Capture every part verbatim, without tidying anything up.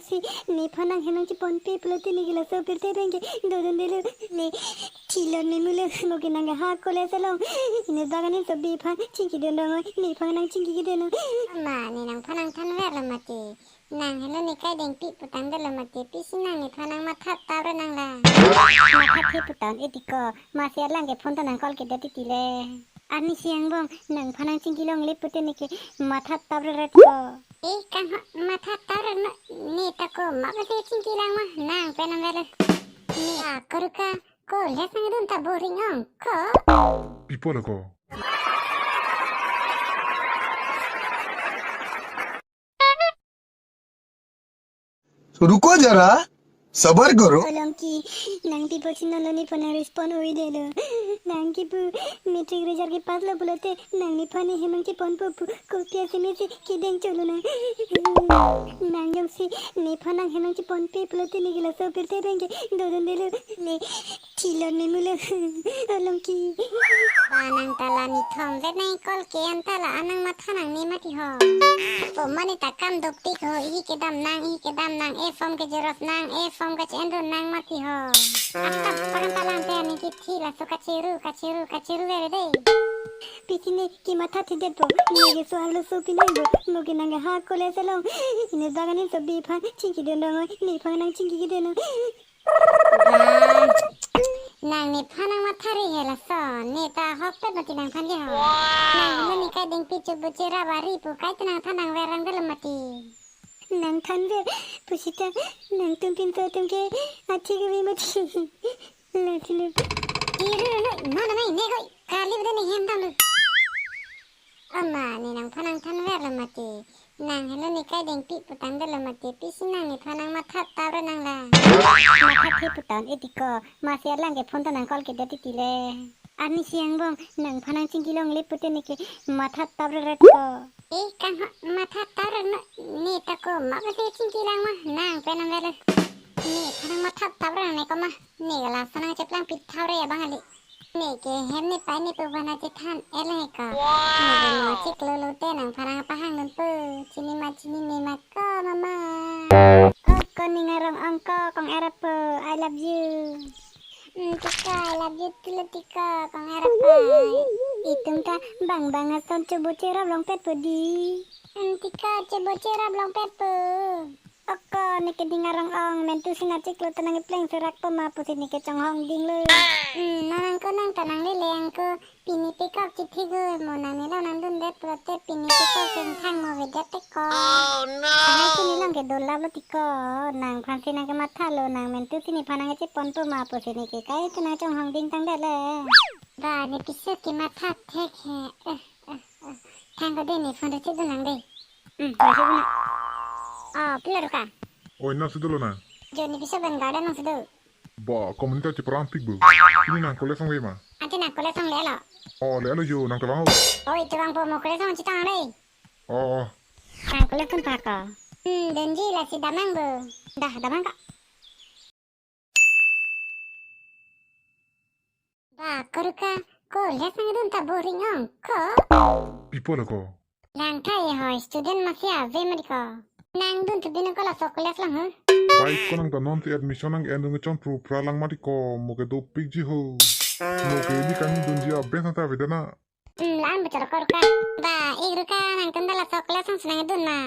Si, nephan nanghem nangcheponpe pulote neke laso pirthe abang ke dodundelo. Ne thilon memulo, mo ke nang ke ha college along inut baganin so biphan chingkidun rong oi, nephan nangchingkidun rong. Ma, ne nangphan nangthanverlo mati. Nang helo ne kaidengpi putangdelo mati, pisi nang nephan nangmatha tapra nang la. Mathathe putang e tiko, masi alang ke phone ta nang call kedet titi le. Arnisi angbong nangphan nangchingki longle pute neke matha tapra ra tiko. Eh, kang ho, matha tapra no, ne ta ko ma pasi chingki lang ma, nang pen nang velo. Ne a koruka, college nangdun ta boring ong ko. Pi apotlo ko. रुको जरा, सबर करो। Along ki, nang pi apot si non lo nephan nang respond oidelo. Nang kipu matric result kepass lo pulote nang nephan nanghem nangcheponpo pu kopi asimisi kedeng cholo nang. Nang jongsi nephan nanghem nangcheponpe pulote neke laso pirthe abang ke dodundelo. Ne thilon memulo, along ki. Ba nang ta la nithom vet nang call ke an ta la an nangmatha nangne mati ho. Po mane ta kam dopik ho, ihi kedam nang, ihi kedam nang, e form ke xerox nang, e form ke che-endun nang mati ho. Anta pakan palang te ne kithi laso kachiru, kachiru, kachiru vere de. Pisi ne kemathathedetpo, neke so arloso pinangpo, mo ke nang ke ha college along inut baganin so biphan chingkidun rong oi, nephan nangchingkidun rong. Ba, nang nephan nangmathari he laso, ne ta hokpet mati nangphan ke ho. Nang helo ne kaidengpi chobu cherap ari pu kaita nangthan nangverangdelo mati. Nangthanver pusita nangtum pinso atum ke athi kevi mati. Lathi lo. Iru no, no, no, no, ne koi, kali bede ne hem tam lo. Ama, ne nangphan nangthanverlo mati. Nang helo ne kaidengpi putangdelo mati, pisi nang nephan nangmatha tapra nang la. Mathathe putang e tiko, masi alang ke phone ta nang call kedet titi le. Arnisi angbong nangphan nangchingki longle pute neke matha tapra ra tiko. Eh, kang ho, matha tapra no, ne ta ko ma pasi chingki lang ma, nang pen nang velo. Nephan nangmatha tapra nang ne ko ma, ne laso nang cheplang pithau re abang ali. Neke hem ne pai ne pu bana chethan ele ko. Neke mo chiklo lote nangphan nangpahangdunpo. Chini ma chinine ma ko mama. Ko ko ning arong ong ko kong-erap po. I love you. Hmm, tiko, I love you too lo tiko, kong-erap pai. Itum ta bang bang ason chobu cherap longpet po di. Hmm, tiko, chobu cherap longpet po. Oko, neke ning arong ong, mentu si nang chiklo ta nang kepleng serak po ma pusi neke chonghong dinglo. Hmm, non nang ko nang ta nanglele ang ko, pini pekok chithi go, mo nang nelo nangdundet pulote pini pekok sengthang mo vedet teko. Oh no! Anai pini lang ke dolap lo tiko, nangphan si nang kemathalo, nang mentu si nephan nangcheponpo ma pusi neke kaita nang chonghong dingtangdet le. Ba, ne piso kematha thek he. Eh, eh, eh. Thang ko de ne phone receive dun nang de. Hmm, receive dun nang. Oh, pilo ruka. Oi, nang si dolo na? Jo ne piso ben garden nang si do. Ba, komunita cheparang pik bo. Pini nang college song ve ma? Ante nang college song lelo. Oh, lelo jo, nang tebang ho. Oi, tebang po mo college song chetong le. Oh, oh. Nang college song pa ko. Hmm, dunji lasi damnang bo. Dah, damnang ka. Ba, koruka, college nangdun ta boring ong ko. Pi apotlo ko. Langtha e ho, student masi ave mati ko. Nangdun thu bino ko laso college lang ho. Pai ko nang ta non si admission nang endun chon pro pra lang mati ko, mo ke dopikji ho. Mo ke ili kangdunji a-bench ta avedet na. Hmm, la-an bochor ko ruka. Ba, ik ruka, nangtum ta laso college song si nangdun ma.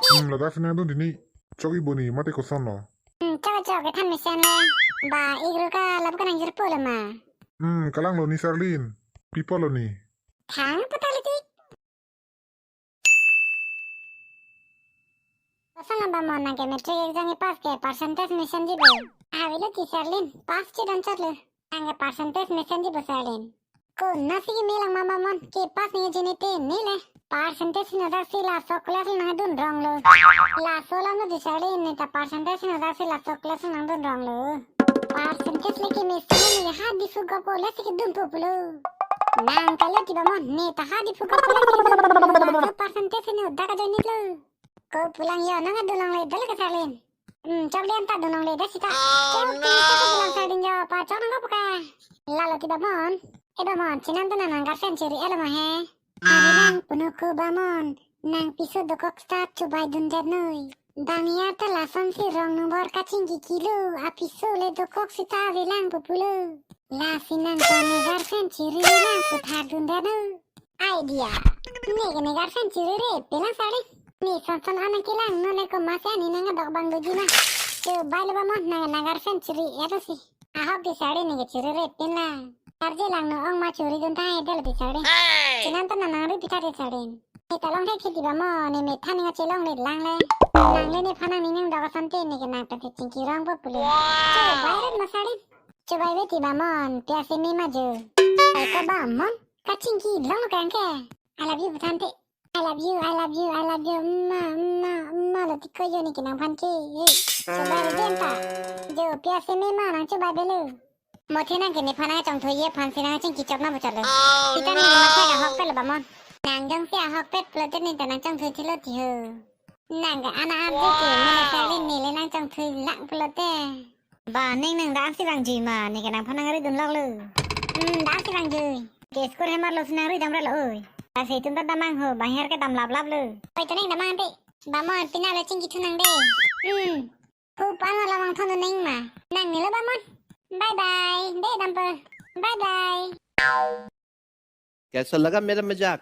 Hmm, ladak si nangdun dini. Chok-i bo ni, mate kosonlo. Hmm, chok chok, kethan mesen le. Ba, ik ruka, lapu ka nangjirpo le ma. Hmm, kalanglo ni Sarlin. Pi apotlo ni. Thang patalitik. Kosonlo ba mo nang ke matric exam kepass ke percentage mesenji bo. Avelo ti Sarlin, pass chedon chotlo. Nang ke percentage mesenji bo Sarlin. Konatsi keme lang ma ba mon, kepass nangji ne te ne le. Percentage nangdaksi laso college nangdun ronglo. Laso alam lo ti Sarlin, ne ta percentage nangdaksi laso college nangdun ronglo. Percentage le kemesen ne ha Diphu govt college si kedunpo pulo. Nang kali ti ba mon, ne ta ha Diphu govt college si kedunpo. Laso percentage ne udak ajoinetlo. Ko pulang yo, nang adun longle dal ke Sarlin. Hmm, chok dian ta dun longle dal sita. Oh, chok no. Chok pulang Sarlin yo, pa chok nang ko puka. Lalo ti ba mon. E ba mon, chenam ta nang nang garsen chiri elo ma he. Ari lang punuku ba mon, nang piso dokok start chubai dundet noi. Dangyar ta lasonsi rong nombor kachingki kilo, apiso le dokok sita avelang pu pulo. Lasi nang ta ne girlfriend chiri avelang pu thar dun dano. Idea. Ne ke ne girlfriend chiri re, pelang sari. Ne son son anang kelang, non ne komatsi ani nang dok bang doji ma. Chobai lo ba mon, nang nang girlfriend chiri ya to si. Ahok di sari ne ke chiri re pin la. Karje lang no ong ma chiri dun thai del di sari. Hey! Chinan to nang nang ri pitha di sari. Ne ta longthe kheti ba mon, ne me than nga chelong le lang le. Nang le nephan nang ni nang dok asonte ne ke nang pete chingki rong po pule. Wow! Chobai ret ma sari. Chobai veti ba mon, pia se me ma jo. Ai ko ba mon, kachingki long lo kang ke. I love you pu than te. I love you, I love you, I love you. Mma, mma, mma lo tiko jo ne ke nangphan ke. Hey, chobai ri den ta. Jo pia se me ma nang chobai belo. Mo the nang ke nephan nang chongthui ye phan si nang chingki chot ma pu chot lo. Oh, sita ne no! Matha ahok pet lo ba mon. Nang jongsi ahok pet pulote ne ta nang chongthui thilo ti ho. Nang ke ana ap je ke, mene sari ne le nang chongthui lang pulote. Ba, ning nang dak si vang jui ma, ne ke nangphan nang ri dun lok lo. Hmm, dak si vang jui. Ke school hemar lo si nang ri dam ra lo oi. Lasi itum ta damnang ho, bang her ke dam lap lap lo. Oi, to ning damnang de. Ba mon, pina le chingki thu nang de. Hmm. Hu pan la vang thon ning ma. Nang ne lo ba mon. Bye bye. De dam pe. Bye bye. कैसा लगा मेरा मजाक?